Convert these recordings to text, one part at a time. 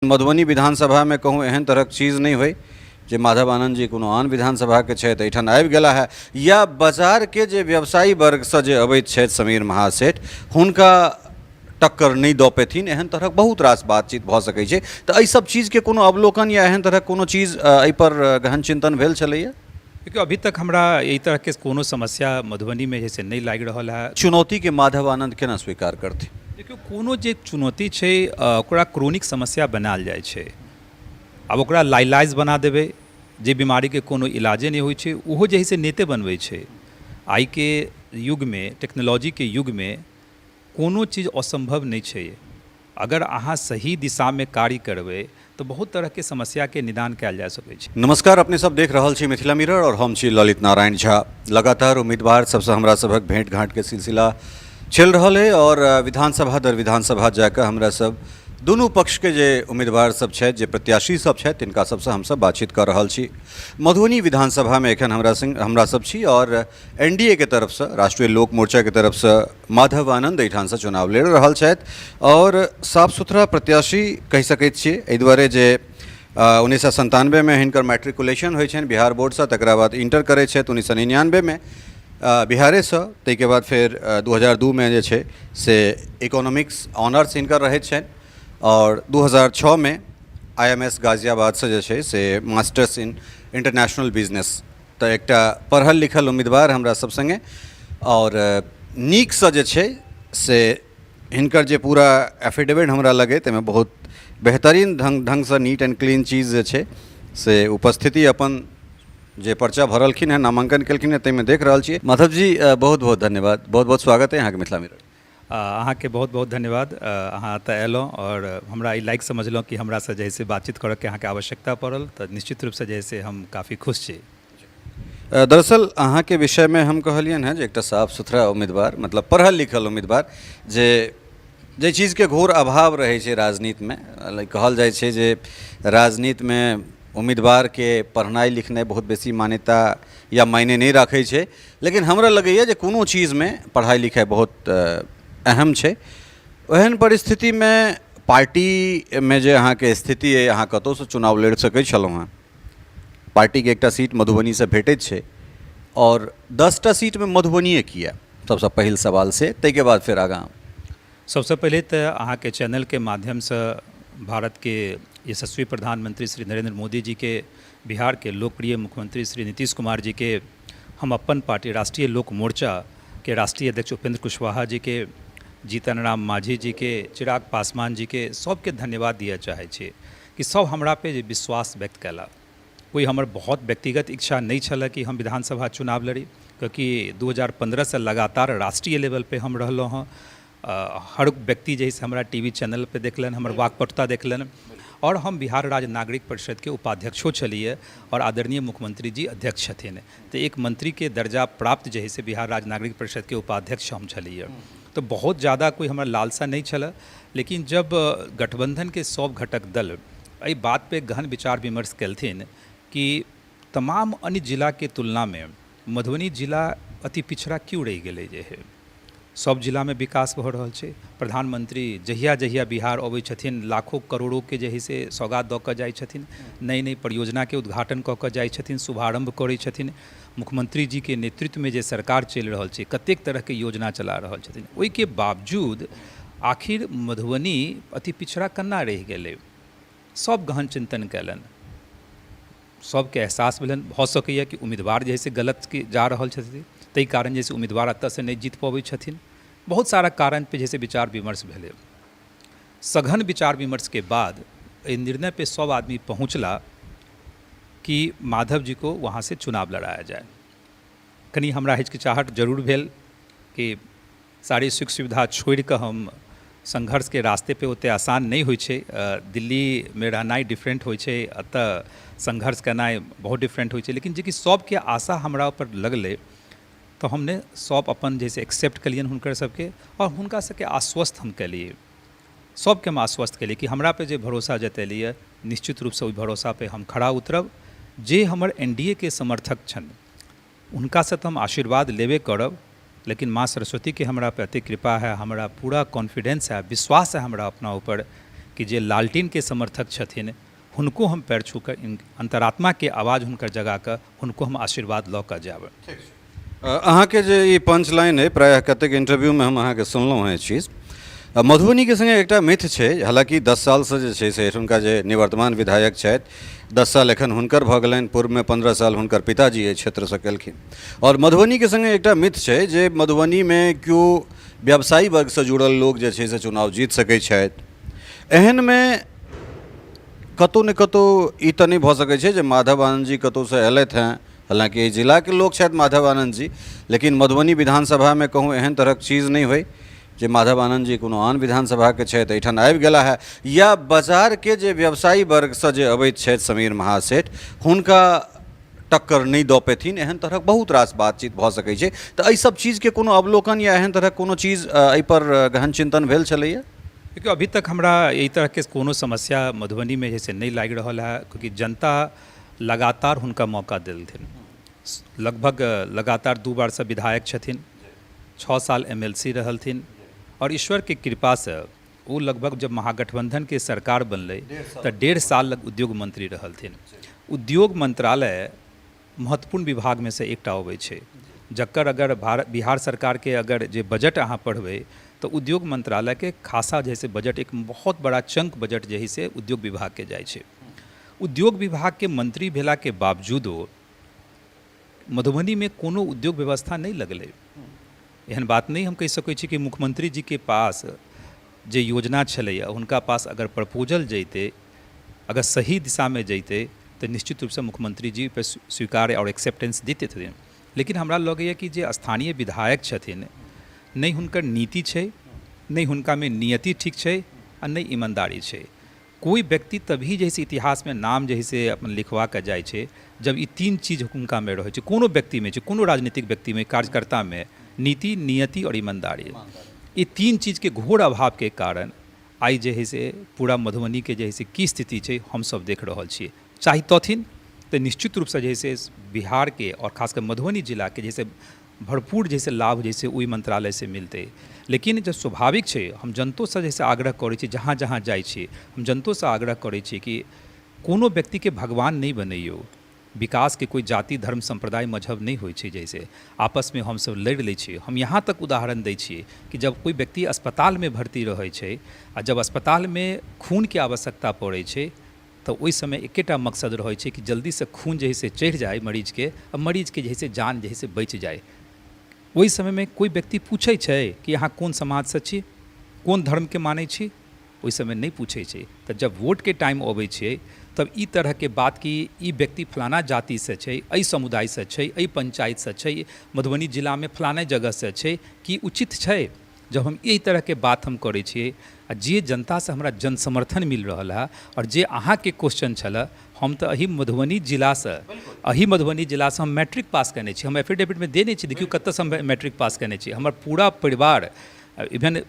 मधुबनी विधानसभामे कहूँ एहन तरहक चीज नहि होइ जे माधव आनन्द जी कोनो आन विधानसभाके छथि एहिठाम आबि गेला हे, या बाजारके जे व्यवसायी वर्गसँ जे अबैत छथि समीर महासेठ हुनका टक्कर नहि दऽ पेथिन, एहन तरहक बहुत रास बातचीत भऽ सकै छै। तऽ एहि सब चीजके कोनो अवलोकन या एहन तरहक कोनो चीज एहिपर गहन चिन्तन भेल छलैए? देखियौ, अभी तक हमरा एहि तरहके कोनो समस्या मधुबनीमे जे से नहि लागि रहल है। चुनौतीके माधव आनन्द केना स्वीकार करथिन? देखियौ, कोनो जे चुनौती छै ओकरा क्रोनिक समस्या बनायल जाइ छै। आब ओकरा लाइलाज बना देबै, जे बीमारीके कोनो इलाजे नहि होइ छै ओहो जे है से नेते बनबै छै। आइके युगमे, टेक्नोलॉजीके युगमे कोनो चीज असम्भव नहि छै। अगर अहाँ सही दिशामे कार्य करबै तऽ बहुत तरहके समस्याके निदान कयल जा सकै छै। नमस्कार, अपने सब देख रहल छी मिथिला मिरर और हम छी ललित नारायण झा। लगातार उम्मीदवार सबसँ हमरा सभक भेंट घाँटके सिलसिला चलि रहल अइ और विधानसभा दर विधानसभा जाकऽ हमरा सब दुनू पक्षके जे उम्मीदवार सब छथि, जे प्रत्याशी सब छथि, तिनका सबसँ हमसब बातचीत कऽ रहल छी। मधुबनी विधानसभामे एखन हमरा संग हमरा सब छी और एन डी ए के तरफसँ, राष्ट्रीय लोक मोर्चाके तरफसँ माधव आनन्द एहिठामसँ चुनाव लड़ि रहल छथि आओर साफ सुथरा प्रत्याशी कहि सकैत छियै, एहि दुआरे जे 1997मे हिनकर मैट्रिकुलेशन होइ छनि बिहार बोर्डसँ, तकरा बाद इंटर करै छथि 1999मे बिहारेसँ, ताहिके बाद फेर 2002मे जे छै से इकोनॉमिक्स ऑनर्स हिनकर रहैत छनि आओर 2006मे I am S गाजियाबादसँ जे छै से मास्टर्स इन इंटरनेशनल बिजनेस। तऽ एकटा पढ़ल लिखल उम्मीदवार हमरा सब सङ्गे आओर नीकसँ जे छै से हिनकर जे पूरा एफिडेविट हमरा लग अइ ताहिमे बहुत बेहतरीन ढङ्गसँ नीट एंड क्लीन चीज जे छै से उपस्थिति अपन जे पर्चा भरलखिन हेँ, नामाङ्कन केलखिन हेँ, ताहिमे देख रहल छियै। माधव जी, बहुत बहुत धन्यवाद, बहुत बहुत स्वागत अइ अहाँके मिथिला मिरर। अहाँके बहुत बहुत धन्यवाद, अहाँ एतऽ अयलहुँ आओर हमरा ई लायक समझलहुँ कि हमरासँ जे है से बातचीत करऽके अहाँके आवश्यकता पड़ल, तऽ निश्चित रूपसँ जे है से हम काफी खुश छी। दरअसल अहाँके विषयमे हम कहलियनि हेँ जे एकटा साफ सुथरा उम्मीदवार, मतलब पढ़ल लिखल उम्मीदवार, जे जाहि चीजके घोर अभाव रहै छै राजनीतिमे। कहल जाइ छै जे राजनीतिमे उम्मीदवारके पढ़नाइ लिखनाइ बहुत बेसी मान्यता या मायने नहि राखै छै, लेकिन हमरा लगैए जे कोनो चीजमे पढ़ाइ लिखाइ बहुत अहम छै। ओहन परिस्थितिमे पार्टीमे जे अहाँके स्थिति अइ, अहाँ कतहुसँ चुनाव लड़ि सकै छलहुँ हेँ, पार्टीके एकटा सीट मधुबनीसँ भेटैत छै आओर 10टा सीटमे मधुबनिए किए? सबसँ पहिल सवाल से, ताहिके बाद फेर आगाँ। सबसँ पहिले तऽ अहाँके चैनलके माध्यमसँ भारतके यशस्वी प्रधानमंत्री श्री नरेंद्र मोदी जीके, बिहारके लोकप्रिय मुख्यमंत्री श्री नीतीश कुमार जीके, हम अपन पार्टी राष्ट्रीय लोक मोर्चाके राष्ट्रीय अध्यक्ष उपेंद्र कुशवाहा जीके, जीतन राम मांझी जीके, चिराग पासवान जीके, सबके धन्यवाद दिअ चाहै छी कि सब हमरा पे जे विश्वास व्यक्त कयला। कोइ हमर बहुत व्यक्तिगत इच्छा नहि छलए कि हम विधानसभा चुनाव लड़ी, कियाकि 2015सँ लगातार राष्ट्रीय लेवलपर हम रहलहुँ हँ। हर व्यक्ति जे है से हमरा टी वी चैनलपर देखलनि, हमर वाक्पटुता देखलनि आओर हम बिहार राज्य नागरिक परिषदके उपाध्यक्षो छलियै आओर आदरणीय मुख्यमंत्री जी अध्यक्ष छथिन, तऽ एक मंत्रीके दर्जा प्राप्त जे है से बिहार राज्य नागरिक परिषदके उपाध्यक्ष हम छलियै। तऽ बहुत ज्यादा कोइ हमर लालसा नहि छलए, लेकिन जब गठबन्धनके सब घटक दल एहि बातपर गहन विचार विमर्श केलथिन कि तमाम अन्य जिलाके तुलनामे मधुबनी जिला अति पिछड़ा क्यों रहि गेलै, जे है सब जिलामे विकास भऽ रहल छै, प्रधानमंत्री जहिया जहिया बिहार अबै छथिन लाखों करोड़ोके जे है से सौगात दऽ कऽ जाइ छथिन, नई नई परियोजनाके उद्घाटन कऽ कऽ जाइ छथिन, शुभारम्भ करै छथिन। मुख्यमंत्री जीके नेतृत्वमे जे सरकार चलि रहल छै कतेक तरहके योजना चला रहल छथिन, ओहिके बावजूद आखिर मधुबनी अति पिछड़ा केना रहि गेलै? सब गहन चिन्तन कयलनि, सबके एहसास भेलनि भऽ सकैए कि उम्मीदवार जे है से गलत जा रहल छथिन, ताहि कारण जे है से उम्मीदवार एतऽसँ नहि जीत पबै छथिन। बहुत सारा कारणपर जे है से विचार विमर्श भेलै। सघन विचार विमर्शके बाद एहि निर्णयपर सब आदमी पहुँचला कि माधव जी को वहाँ से चुनाव लड़ाया जाए। कनि हमरा हिचकिचाहट जरूर भेल कि सारी सुख सुविधा छोड़िकऽ हम संघर्षके रास्ते पे ओतेक आसान नहि होइ छै। दिल्लीमे रहनाइ डिफरेन्ट होइ छै, एतऽ संघर्ष केनाइ बहुत डिफरेन्ट होइ छै, लेकिन जेकि सबके आशा हमरा उपर लगलै तऽ हम ने सब अपन जे से एक्सेप्ट केलियनि हुनकर सबके आओर हुनका सबके आश्वस्त हम केलियै, सबके हम आश्वस्त केलियै कि हमरा पे जे भरोसा जतेलियै निश्चित रूपसँ ओहि भरोसा पे हम खरा उतरब। जे हमर एन डी ए के समर्थक छनि हुनकासँ तऽ हम आशीर्वाद लेबे करब, लेकिन माँ सरस्वतीके हमरा पर एतेक कृपा है, हमरा पूरा कॉन्फिडेंस है, विश्वास है हमरा अपना ऊपर कि जे लालटेनके समर्थक छथिन हुनको हम पैर छू कऽ अन्तरात्माके आवाज हुनकर जगा कऽ हुनको हम आशीर्वाद लऽ कऽ जायब। अहाँके जे ई पंच लाइन अइ, प्रायः कतेक इंटरव्यूमे हम अहाँके सुनलहुँ हँ ई चीज। मधुबनीके सङ्गे एकटा मिथ छै, हालाँकि 10 सालसँ जे छै से एहिठुनका जे निवर्तमान विधायक छथि, 10 साल एखन हुनकर भऽ गेलनि, पूर्वमे 15 साल हुनकर पिताजी एहि क्षेत्रसँ केलखिन। आओर मधुबनीके सङ्गे एकटा मिथ छै जे मधुबनीमे केओ व्यवसायी वर्गसँ जुड़ल लोक जे छै से चुनाव जीत सकै छथि। एहनमे कतहु ने कतहु ई तऽ नहि भऽ सकै छै जे माधव आनन्द जी कतहुसँ अयलथि हेँ, हालाँकि एहि जिलाके लोक छथि माधव आनन्द जी, लेकिन मधुबनी विधानसभामे कहूँ एहन तरहक चीज नहि होइ जे माधव आनन्द जी कोनो आन विधानसभाके छथि एहिठाम आबि गेला हेँ, या बाजारके जे व्यवसायी वर्गसँ जे अबैत छथि समीर महासेठ हुनका टक्कर नहि दऽ पेथिन, एहन तरहक बहुत रास बातचीत भऽ सकै छै। तऽ एहि सब चीजके कोनो अवलोकन या एहन तरहक कोनो चीज एहिपर गहन चिन्तन भेल छलैए? देखियौ, अभी तक हमरा एहि तरहके कोनो समस्या मधुबनीमे जे से नहि लागि रहल है, क्योंकि जनता लगातार हुनका मौका देलथिन। लगभग लगातार 2 बारसँ विधायक छथिन, 6 साल MLC रहलथिन आओर ईश्वरके कृपासँ ओ लगभग जब महागठबंधनके सरकार बनलै तऽ 1.5 साल लग उद्योग मंत्री रहलथिन। उद्योग मंत्रालय महत्वपूर्ण विभागमे से एकटा अबै छै, जकर अगर बिहार सरकारके अगर जे बजट अहाँ पढ़बै तऽ उद्योग मंत्रालयके खासा जे है से बजट एक बहुत बड़ा चंक बजट जे है से उद्योग विभागके जाइ छै। उद्योग विभागके मंत्री भेलाके बावजूदो मधुबनीमे कोनो उद्योग व्यवस्था नहि लगलै। एहन बात नहि हम कहि सकै छी कि मुख्यमंत्री जीके पास जे योजना छलैए हुनका पास अगर प्रपोजल जैतै, अगर सही दिशामे जैतै तऽ निश्चित रूपसँ मुख्यमंत्री जी ओहिपर स्वीकार आओर एक्सेप्टेंस दितथिन। लेकिन हमरा लगैए कि जे स्थानीय विधायक छथिन, नहि हुनकर नीति छै, नहि हुनकामे नियति ठीक छै आ नहि ईमानदारी छै। कोइ व्यक्ति तभी जे है से इतिहासमे नाम जे है से अपन लिखवा कऽ जाइ छै जब ई 3 चीज हुनकामे रहै छै। कोनो व्यक्तिमे छै, कोनो राजनीतिक व्यक्तिमे, कार्यकर्तामे नीति, नियति आओर ईमानदारी, ई 3 चीजके घोर अभावके कारण आइ जे है से पूरा मधुबनीके जे है से की स्थिति छै हमसब देख रहल छियै। चाहितथिन तऽ निश्चित रूपसँ जे है से बिहारके आओर खास कऽ मधुबनी जिलाके जे है से भरपूर जे से लाभ जे से ओहि मंत्रालयसँ मिलतै। लेकिन जे स्वाभाविक छै, हम जनतोसँ जे से आग्रह करै छी, जहाँ जहाँ जाइ छी हम जनतोसँ आग्रह करै छी कि कोनो व्यक्तिके भगवान नहि बनैयौ। विकासके कोइ जाति धर्म सम्प्रदाय मजहब नहि होइ छै। जैसे आपसमे हमसब लड़ि लै छी, हम यहाँ तक उदाहरण दै छियै कि जब कोइ व्यक्ति अस्पतालमे भर्ती रहै छै आ जब अस्पतालमे खूनके आवश्यकता पड़ै छै तऽ ओहि समय एकेटा मकसद रहै छै कि जल्दीसँ खून जे है से चढ़ि जाय मरीजके आ मरीजके जे है से जान जे है से बचि जाय। ओहि समयमे कोइ व्यक्ति पूछै छै कि अहाँ कोन समाजसँ छी, कोन धर्मके मानै छी? ओहि समय नहि पूछै छै। तऽ जब वोटके टाइम अबै छै तब ई तरहके बात कि ई व्यक्ति फलाना जातिसँ छै, एहि समुदायसँ छै, एहि पञ्चायतसँ छै, मधुबनी जिलामे फलाना जगहसँ छै, की उचित छै? जब हम एहि तरहके बात हम करै छियै आ जे जनतासँ हमरा जन समर्थन मिल रहल है, आओर जे अहाँके क्वेश्चन छलए, हम तऽ एहि मधुबनी जिलासँ, एहि मधुबनी जिलासँ हम मैट्रिक पास कयने छी। हम एफिडेविटमे देने छी, देखियौ कतऽसँ हम मैट्रिक पास कयने छी। हमर पूरा परिवार, इवेन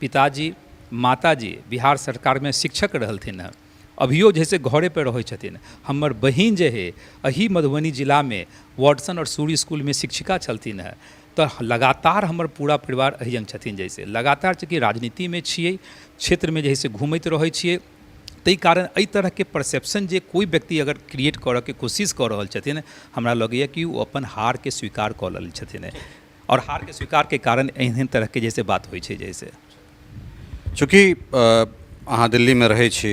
पिताजी माताजी बिहार सरकारमे शिक्षक रहलथिन हँ, अभियो जे से घरेपर रहै छथिन। हमर बहिन जे हइ एहि मधुबनी जिलामे वाटसन आओर सूर्य इसकुलमे शिक्षिका छलथिन हँ। तऽ लगातार हमर पूरा परिवार एहि जंग छथिन, जैसे लगातार चूँकि राजनीतिमे छियै, क्षेत्रमे जे है से घुमैत रहै छियै, ताहि कारण एहि तरहके परसेप्शन जे कोइ व्यक्ति अगर क्रिएट करऽके कोशिश कऽ रहल छथिन, हमरा लगैए कि ओ अपन हारके स्वीकार कऽ लेल छथिन आओर हारके स्वीकारके कारण एहन एहन तरहके जे से बात होइ छै। जैसे चूँकि अहाँ दिल्लीमे रहै छी,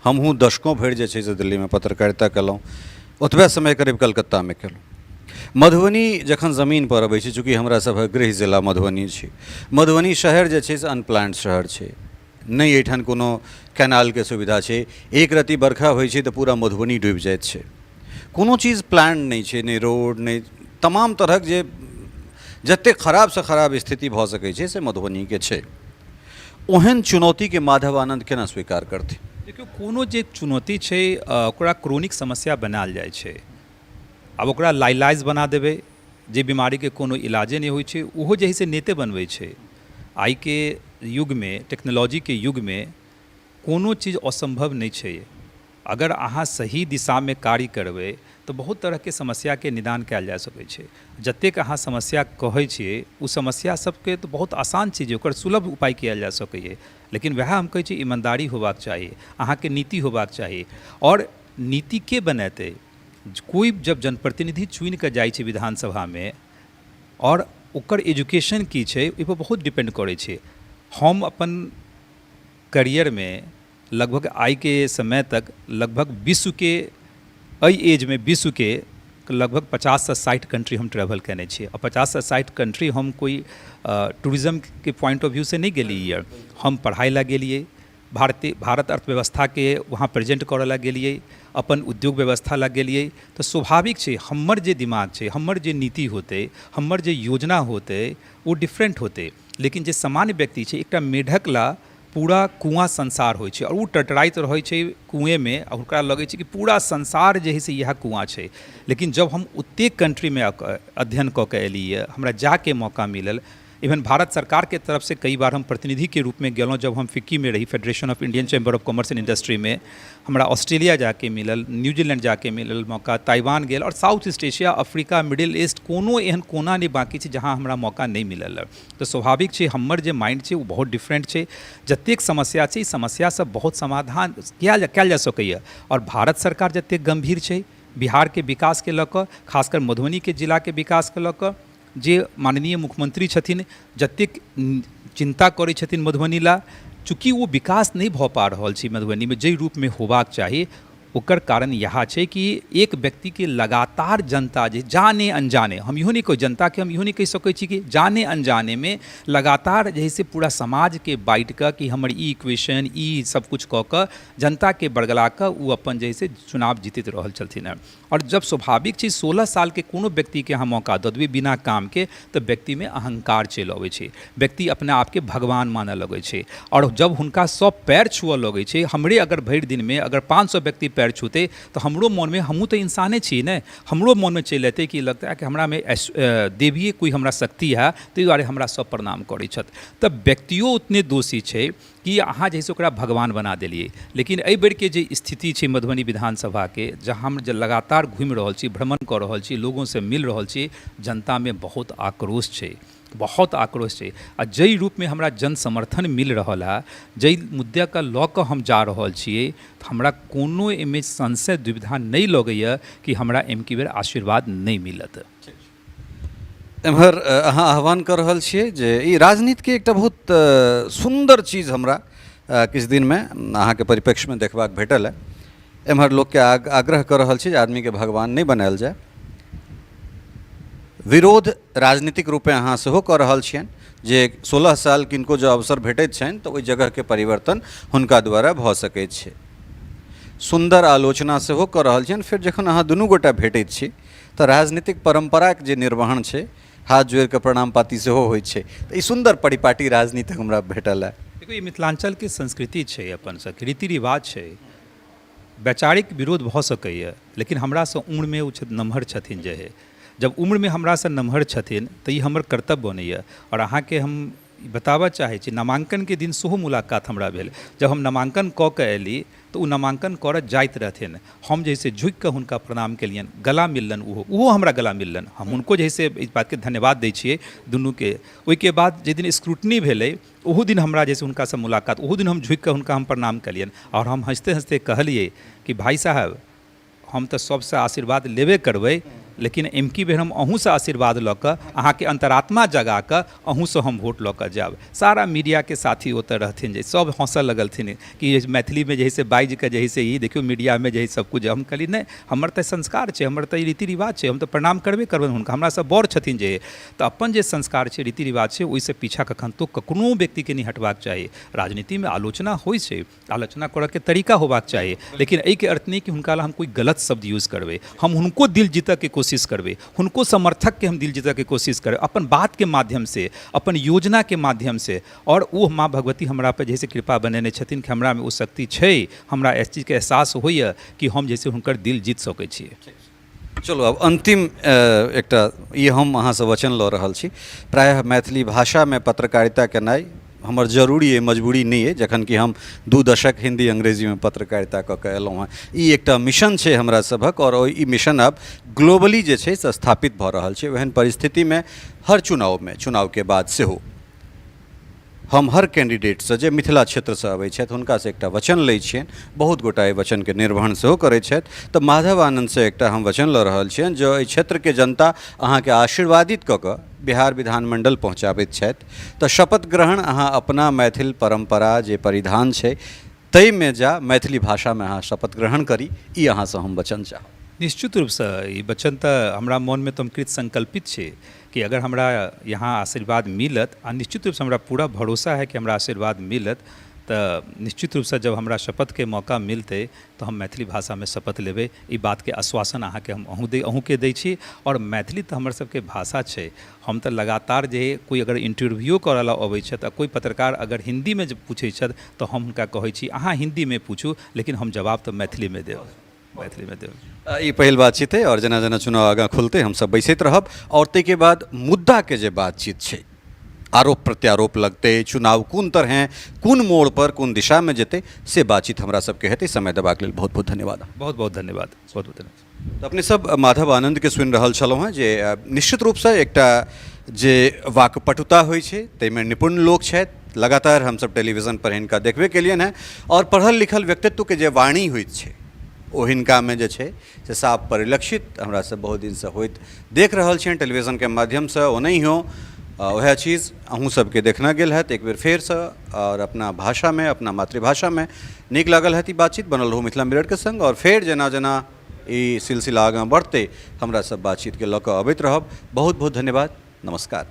हमहूँ दशकों भरि जे छै से दिल्लीमे पत्रकारिता केलहुँ, ओतबे समय करीब कलकत्तामे केलहुँ। मधुबनी जखन जमीनपर अबै छै, चूँकि हमरा सभक गृह जिला मधुबनी छी, मधुबनी शहर जे छै से अनप्लान्ड शहर छै, नहि एहिठाम कोनो कैनालके सुविधा छै, एक रत्ती बरखा होइ छै तऽ पूरा मधुबनी डूबि जाइत छै, कोनो चीज प्लान नहि छै, नहि रोड, नहि तमाम तरहक जे जतेक खराबसँ खराब स्थिति भऽ सकै छै से मधुबनीके छै। ओहन चुनौतीके माधव आनन्द केना स्वीकार करथिन? देखियौ, कोनो जे चुनौती छै ओकरा क्रोनिक समस्या बनायल जाइ छै। आब ओकरा लाइलाज बना देबै, जे बीमारीके कोनो इलाजे नहि होइ छै ओहो जे है से नेते बनबै छै। आइके युगमे, टेक्नोलॉजीके युगमे कोनो चीज असम्भव नहि छै। अगर अहाँ सही दिशामे कार्य करबै तऽ बहुत तरहके समस्याके निदान कयल जा सकै छै। जतेक अहाँ समस्या कहै छियै ओ समस्या सबके तऽ बहुत आसान छै जे ओकर सुलभ उपाय कयल जा सकैए। लेकिन वएह हम कहै छी, ईमानदारी होबाक चाही, अहाँके नीति होबाक चाही। आओर नीति के बनेतै? कोइ जब जनप्रतिनिधि चुनि कऽ जाइ छै विधानसभामे, आओर ओकर एजुकेशन की छै, ओहिपर बहुत डिपेंड करै छै। हम अपन करियरमे लगभग आइके समय तक लगभग विश्वके एहि एजमे विश्वके लगभग 50सँ 60 कंट्री हम ट्रेवल केने छी। आ 50सँ 60 कंट्री हम कोइ टूरिज्मके पॉइंट ऑफ व्यू से नहि गेलियै, हम पढ़ाइ लए गेलियै, भारत अर्थव्यवस्थाके वहाँ प्रेजेंट करऽ लए गेलियै, अपन उद्योग व्यवस्था लए गेलियै। तऽ स्वाभाविक छै, हमर जे दिमाग छै, हमर जे नीति होतै, हमर जे योजना होतै, ओ डिफरेंट होतै। लेकिन जे सामान्य व्यक्ति छै, एकटा मेढक लए पूरा कुआँ संसार होइ छै, आओर ओ टटराइत रहै छै कुएँमे, आ ओकरा लगै छै कि पूरा संसार जे हइ से इएह कुआँ छै। लेकिन जब हम ओतेक कंट्रीमे अध्ययन कऽ के एलियै, हमरा जाके मौका मिलल, इवन भारत सरकारके तरफसँ कई बार हम प्रतिनिधिके रूपमे गेलहुँ। जब हम फिक्कीमे रही, Federation of Indian Chamber of Commerce and इंडस्ट्रीमे, हमरा ऑस्ट्रेलिया जाके मिलल, न्यूजीलैंड जाके मिलल मौका, ताइवान गेल, आओर south east Asia, Africa, middle east, कोनो एहन कोना नहि बाँकी छै जहाँ हमरा मौका नहि मिलल। तऽ स्वाभाविक छै, हमर जे माइंड छै ओ बहुत डिफरेंट छै। जतेक समस्या छै, ई समस्या सब बहुत समाधान कयल जा सकैए। आओर भारत सरकार जतेक गम्भीर छै बिहारके विकासके लऽ कऽ, खासकर मधुबनीके जिलाके विकासके लऽ कऽ, जे माननीय मुख्यमंत्री छथिन, जतेक चिन्ता करै छथिन मधुबनी ला, चूँकि ओ विकास नहि भऽ पा रहल छै मधुबनीमे जाहि रूपमे होबाक चाही, ओकर कारण इएह छै कि एक व्यक्तिके लगातार जनता जे जाने अनजाने, हम इहो नहि कहै जनताके, हम इहो नहि कहि सकै छी कि जाने अनजानेमे लगातार जे है से पूरा समाजके बाँटि कऽ कि हमर ई इक्वेशन, ई सब किछु कऽ कऽ जनताके बरगला कऽ ओ अपन जे है से चुनाव जीतैत रहल छलथिन हेँ। आओर जब स्वाभाविक छै, 16 सालके कोनो व्यक्तिके अहाँ मौका दऽ देबै बिना कामके, तऽ व्यक्तिमे अहंकार चलि अबै छै, व्यक्ति अपना आपके भगवान मानऽ लगै छै। आओर जब हुनका सब पयर छुअऽ लगै छै, हमरे अगर भरि दिनमे अगर 500 व्यक्ति पयर छूतै, तऽ हमरो मोनमे, हमहूँ तऽ इंसाने छी ने, हमरो मोनमे चलि अयतै कि लगतै कि हमरामे देवीय कोइ हमरा शक्ति है, ताहि दुआरे हमरा सब प्रणाम करै छथि। तऽ व्यक्तियो उतने दोषी छै कि अहाँ जे है से ओकरा भगवान बना देलियै। लेकिन एहि बेरके जे स्थिति छै मधुबनी विधानसभाके, जहाँ हम जे लगातार घुमि रहल छी, भ्रमण कऽ रहल छी, लोगोसँ मिल रहल छी, जनतामे बहुत आक्रोश छै, बहुत आक्रोश छै। आ जाहि रूपमे हमरा जन समर्थन मिल रहल है, जाहि मुद्दाके लऽ कऽ हम जा रहल छियै, तऽ हमरा कोनो एहिमे संशय दुविधा नहि लगैए कि हमरा एमकी बेर आशीर्वाद नहि मिलत। एम्हर अहाँ आह्वान कऽ रहल छियै जे ई राजनीतिके एकटा बहुत सुन्दर चीज हमरा किछु दिनमे अहाँके परिप्रेक्ष्यमे देखबाक भेटल हँ। एम्हर लोकके आग्रह कऽ रहल छी जे आदमीके भगवान नहि बनायल जाय। विरोध राजनीतिक रूपे अहाँ सेहो कऽ रहल छियनि जे 16 साल किनको जँ अवसर भेटैत छनि, तऽ ओहि जगहके परिवर्तन हुनका द्वारा भऽ सकैत छै। सुन्दर आलोचना सेहो कऽ रहल छियनि। फेर जखन अहाँ दुनू गोटा भेटैत छी, तऽ राजनीतिक परम्पराके जे निर्वहन छै, हाथ जोड़िकऽ प्रणाम पाती सेहो होइ छै। तऽ ई सुन्दर परिपाटी राजनीतिक हमरा भेटल हँ। देखियौ, ई मिथिलाञ्चलके संस्कृति छै, अपन सबके रीति रिवाज छै। वैचारिक विरोध भऽ सकैए, लेकिन हमरासँ उम्रमे ओ नमहर छथिन जे हइ, जब उम्रमे हमरासँ नमहर छथिन, तऽ ई हमर कर्तव्य बनैए। आओर अहाँके हम बताबऽ चाहै छी, नामाङ्कनके दिन सेहो मुलाकात हमरा भेल। जब हम नामाङ्कन कऽ कऽ अयली, तऽ ओ नामाङ्कन करऽ जाइत रहथिन। हम जे है से झुकि कऽ हुनका प्रणाम केलियनि, गला मिललनि ओहो, ओहो हमरा गला मिललनि। हम हुनको जे है से एहि बातके धन्यवाद दै छियै दुनूके। ओहिके बाद जाहि दिन स्क्रूटनी भेलै, ओहू दिन हमरा जे से हुनकासँ मुलाकात, ओहू दिन हम झुकि कऽ हुनका हम प्रणाम केलियनि, आओर हम हँसिते हँसिते कहलियै कि भाइ साहब, हम तऽ सबसँ आशीर्वाद लेबे करबै, लेकिन एमकी बेर हम अहूँसँ आशीर्वाद लऽ कऽ, अहाँके अन्तरात्मा जगा कऽ अहूँसँ हम वोट लऽ कऽ जायब। सारा मीडियाके साथी ओतऽ रहथिन, जे सब हँसऽ लगलथिन कि मैथिलीमे जे है से बाजि कऽ जे है से ई देखियौ मीडियामे जे है सब किछु। हम कहलियै, नहि, हमर तऽ संस्कार छै, हमर तऽ ई रीति रिवाज छै, हम तऽ प्रणाम करबे करबनि हुनका, हमरासँ बड़ छथिन जे। तऽ अपन जे संस्कार छै, रीति रिवाज छै, ओहिसँ पीछा कखन तो कखनो व्यक्तिके नहि हटबाक चाही। राजनीतिमे आलोचना होइ छै, आलोचना करऽके तरीका होबाक चाही, लेकिन एहिके अर्थ नहि कि हुनका लए हम कोइ गलत शब्द यूज करबै। हम हुनको दिल जीतऽके कोशिश करबै, हुनको समर्थकके हम दिल जीतऽके कोशिश करबै अपन बातके माध्यमसँ, अपन योजनाके माध्यमसँ। आओर ओ माँ भगवती हमरा पर जे से कृपा बनेने छथिन कि हमरामे ओ शक्ति छै, हमरा एहि चीजके एहसास होइए कि हम जे छै हुनकर दिल जीत सकै छियै। चलू, आब अन्तिम एकटा ई हम अहाँसँ वचन लऽ रहल छी। प्रायः मैथिली भाषामे पत्रकारिता केनाइ हमर जरूरी अइ, मजबूरी नहि अइ, जखन कि हम 2 दशक हिन्दी अंग्रेजीमे पत्रकारिता कऽ कऽ एलहुँ हँ। ई एकटा मिशन छै हमरा सभक, आओर ई मिशन आब ग्लोबली जे छै से स्थापित भऽ रहल छै। ओहन परिस्थितिमे हर चुनावमे, चुनावके बाद सेहो हम हर कैंडिडेटसँ जे मिथिला क्षेत्रसँ अबै छथि हुनकासँ एकटा वचन लै छियनि, बहुत गोटा एहि वचनके निर्वहन सेहो करै छथि। तऽ माधव आनन्दसँ एकटा हम वचन लऽ रहल छियनि, जँ एहि क्षेत्रके जनता अहाँके आशीर्वादित कऽ कऽ बिहार विधानमण्डल पहुँचाबैत छथि तऽ शपथ ग्रहण अहाँ अपना मैथिल परम्परा जे परिधान छै ताहिमे जा मैथिली भाषामे अहाँ शपथ ग्रहण करी, ई अहाँसँ हम वचन चाहब। निश्चित रूपसँ ई वचन तऽ हमरा मोनमे तऽ हम कृत संकल्पित छी कि अगर हमरा यहाँ आशीर्वाद मिलत, आ निश्चित रूपसँ हमरा पूरा भरोसा है कि हमरा आशीर्वाद मिलत, तऽ निश्चित रूपसँ जब हमरा शपथके मौका मिलतै तऽ हम मैथिली भाषामे शपथ लेबै। ई बातके आश्वासन अहाँके हम अहूँ दै अहूँके दै छी। आओर मैथिली तऽ हमर सबके भाषा छै। हम तऽ लगातार जे कोइ अगर इन्टरव्यूओ करऽ लए अबै छथि आ कोइ पत्रकार अगर हिन्दीमे जे पूछै छथि तऽ हम हुनका कहै छी अहाँ हिन्दीमे पूछू, लेकिन हम जवाब तऽ मैथिलीमे देब, मैथिलीमे देब। ई पहिल बातचीत अइ, आओर जेना जेना चुनाव आगाँ खुलतै हमसब बैसैत रहब, आओर ताहिके बाद मुद्दाके जे बातचीत छै, आरोप प्रत्यारोप लगतै, चुनाव कोन तरहें कोन मोड़ पर कोन दिशामे जेतै से बातचीत हमरा सबके हेतै। समय देबाक लेल बहुत बहुत धन्यवाद। बहुत बहुत धन्यवाद, बहुत बहुत धन्यवाद। तऽ अपने सब माधव आनन्दके सुनि रहल छलहुँ हेँ जे निश्चित रूपसँ एकटा जे वाकपटुता होइ छै ताहिमे निपुण लोक छथि। लगातार हमसब टेलीविजन पर हिनका देखबे केलियनि हेँ, आओर पढ़ल लिखल व्यक्तित्वके जे वाणी होइत छै ओ हिनकामे जे छै से साफ परिलक्षित हमरा सब बहुत दिनसँ होइत देख रहल छियनि टेलीविजनके माध्यमसँ। ओनाहियो वएह चीज अहूँ सबके देखना गेल हैत एक बेर फेरसँ, आओर अपना भाषामे अपना मातृभाषामे नीक लागल हैत ई बातचीत। बनल रहू मिथिला मिररके सङ्ग, आओर फेर जेना जेना ई सिलसिला आगाँ बढ़तै हमरा सब बातचीतके लऽ कऽ अबैत रहब। बहुत बहुत धन्यवाद, नमस्कार।